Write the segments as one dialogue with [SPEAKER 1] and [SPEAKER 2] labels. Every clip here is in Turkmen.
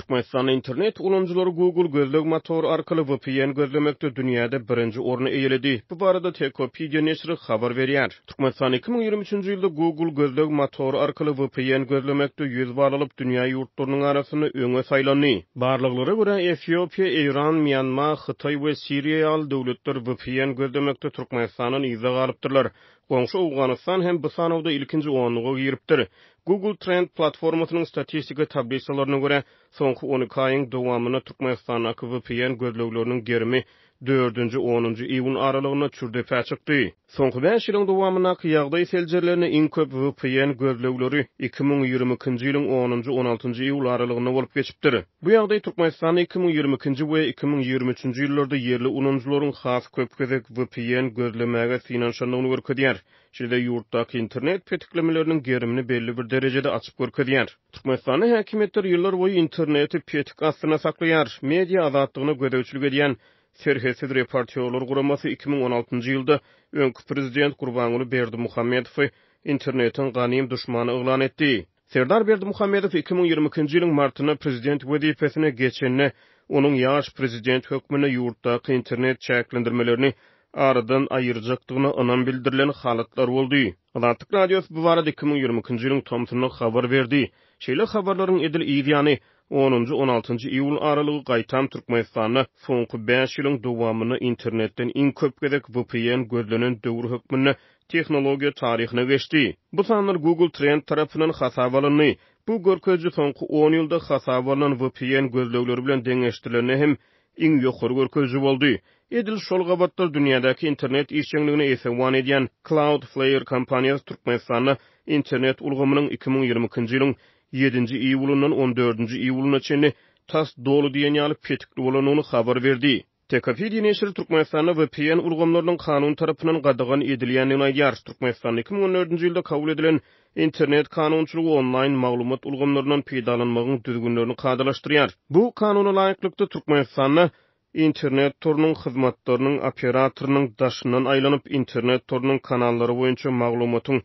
[SPEAKER 1] Türkmenistanda internet ulanyjylary Google gözleg motory arkaly VPN gözlemekde dünýäde birinji orny eýeledi. Bu barada Techopedia neşiri habar berýär. Türkmenistan 2023-nji ýylda Google gözleg motory arkaly VPN gözlemekde 100 bal alyp, dünýä ýurtlarynyň arasynda öňe saýlandy. Barlaglara görä, Efiopiýa, Eýran, Mýanma, Hytaý we Siriýa ýaly döwletler VPN gözlemekde Türkmenistandan yzda galypdyrlar. Goňşy Owganystan hem bu sanawda ilkinji onluga giripdir. Google Trend platformasynyň statistika tablisalaryna görä, soňky 12 aýyň dowamynda Türkmenistandaky VPN gözlegleriniň gerimi dördünji, onunjy iýun aralygynda çür depä çykdy. Soňky bäş ýylyň dowamyndaky ýagdaý seljerilende iň köp VPN gözlegleri 2022-nji ýylyň onunjy, on altynjy iýul aralygynda bolup geçipdir. Bu ýagdaý Türkmenistanda 2022-nji we 2023-nji ýyllarda ýerli ulanyjylaryň has köp gezek VPN gözlemäge synanyşandygyny görkezýär. Şeýle-de ýurtdaky internet petiklemeleriniň gerimini belli bir derejede açyp görkezýär. Türkmenistanda häkimiýetler ýyllarboýy interneti petik astynda saklaýar. Media azatlygyna gözegçilik edýän Serhetsiz reportýorlar guramasy 2016-njy ýylda öňki prezident Gurbanguly Berdimuhamedowy internetiň ganym duşmany yglan etdi. Serdar Berdimuhamedow 2022-nji ýylyň martynda prezident wezipesine geçende, onuň ýaş prezident hökmünde ýurtdaky internet çäklendirmelerini aradan aýyrjakdygyna ynam bildirilen halatlar boldy. Azatlyk Radiosy bu barada 2022-nji ýylyň tomsunda habar berdi. Şeýle habarlaryň edil yz ýany, onunjy, on altynjy iýul aralygy gaýtam Türkmenistanda soňky bäş ýylyň dowamynda internetden iň köp gezek vpn gözlenen döwür hökmünde tehnologiýa taryhyna geçdi. Bu sanlar Google Trend tarapyndan hasaba alyndy. Bu görkeziji soňky on ýylda hasaba alnan vpn gözlegleri bilen deňeşdirilende hem iň ýokary görkeziji boldy. Edil şol gabatlar dünýädäki internet işjeňligine esewan edýän Cloudflare kompaniýasy Türkmenistanda internet ulgamynyň 2022-nji ýylyň ýedinji iýulyndan on dördünji iýulyna çenli tas doly diýen ýaly petikli bolandygyny habar berdi. Tekopedia neşiri Türkmenistanda VPN ulgamlarynyň kanun tarapyndan gadagan edilýändigini aýdýar. Türkmenistanda 2014-nji ýylda kabul edilen Internet kanunçylygy onlaýn maglumat ulgamlaryndan peýdalanmagyň düzgünlerini kadalaşdyrýar. Bu kanuna laýyklykda, Türkmenistanda Internet torunyň hyzmatlarynyň operatorynyň daşyndan aýlanyp, Internet torunyň kanallary boýunça maglumatyň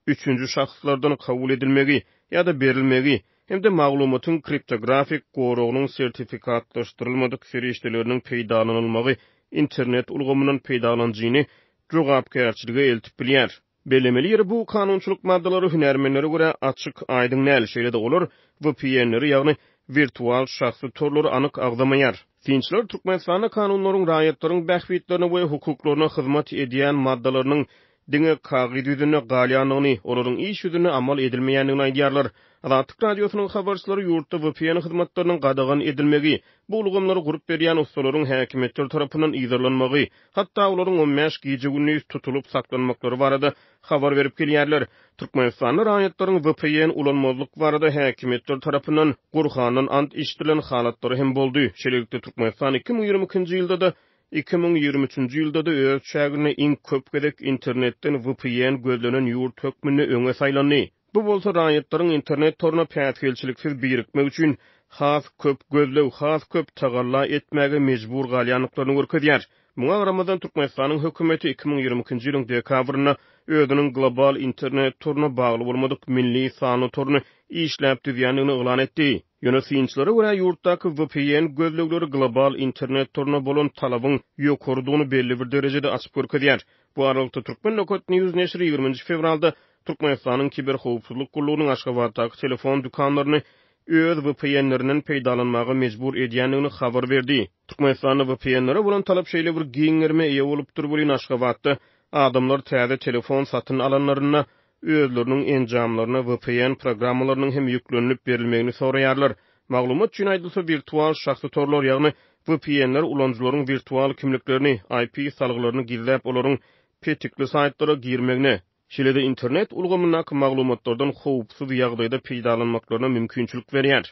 [SPEAKER 1] üçünji şahslardan kabul edilmegi ýa-da berilmegi hem-de maglumatyň kriptografik goragynyň sertifikatlaşdyrylmadyk serişdeleriniň peýdalanylmagy Internet ulgamyndan peýdalanyjyny jogapkärçilige eltip bilýär. Bellemeli ýeri, bu kanunçylyk maddalary hünärmenlere görä açyk, aýdyň däl, şeýle-de olar VPN-leri, ýagny wirtual şahsy torlary anyk agzamaýar. Synçylar Türkmenistanda kanunlaryň raýatlaryň bähbitlerine we hukuklaryna hyzmat edýän maddalarynyň diňe kagyz ýüzünde galýandygyny, olaryň iş ýüzünde amal edilmeýändigini aýdýarlar. Azatlyk Radiosynyň habarçylary ýurtda VPN hyzmatlarynyň gadagan edilmegi, bu ulgamlary gurup berýän ussalaryň häkimiýetler tarapyndan yzarlanmagy, hatda olaryň on bäş gije-gündiz tutulyp saklanmaklary barada habar berip gelýärler. Türkmenistanda raýatlaryň vpn ulanmazlyk barada häkimiýetler tarapyndan Gurhandan ant içdirilen halatlary hem boldy. Şeýlelikde, Türkmenistan 2022-nji ýylda-da, 2023-nji ýylda-da öz çäginde iň köp gezek internetden vpn gözlenen ýurt hökmünde öňe saýlandy. Bu bolsa raýatlaryň internet toruna päsgelçiliksiz birikmek üçin has köp gözleg, has köp tagalla etmäge mejbur galýandyklaryny görkezýär. Muňa garamazdan, Türkmenistanyň hökümeti 2022-nji ýylyň dekabrynda özüniň global internet toruna bagly bolmadyk milli sanly toruny işläp düzýändigini yglan etdi. Ýöne synçylara görä, ýurtdaky vpn gözlegleri global internet toruna bolan talabyň ýokarydygyny belli bir derejede açyp görkezýär. Bu aralykda, Turkmen. News neşiri ýigriminji fewralda Türkmenistanyň Kiberhowpsuzlyk gullugynyň Aşgabatdaky telefon dükanlaryny öz VPN-lerinden peýdalanmaga mejbur edýändigini habar berdi. Türkmenistanda VPN-lere bolan talap şeýle bir giň gerime eýe bolupdyr welin, Aşgabatda adamlar täze telefon satyn alanlarynda özleriniň enjamlaryna VPN programmalarynyň hem ýüklenilip berilmegini soraýarlar. Maglumat üçin aýdylsa, wirtual şahsy torlar, ýagny VPN-ler ulanyjylaryň wirtual kimliklerini, IP salgylaryny gizläp, olaryň petikli saýtlara girmegine, şeýle-de internet ulgamyndaky maglumatlardan howpsuz ýagdaýda peýdalanmaklaryna mümkinçilik berýär.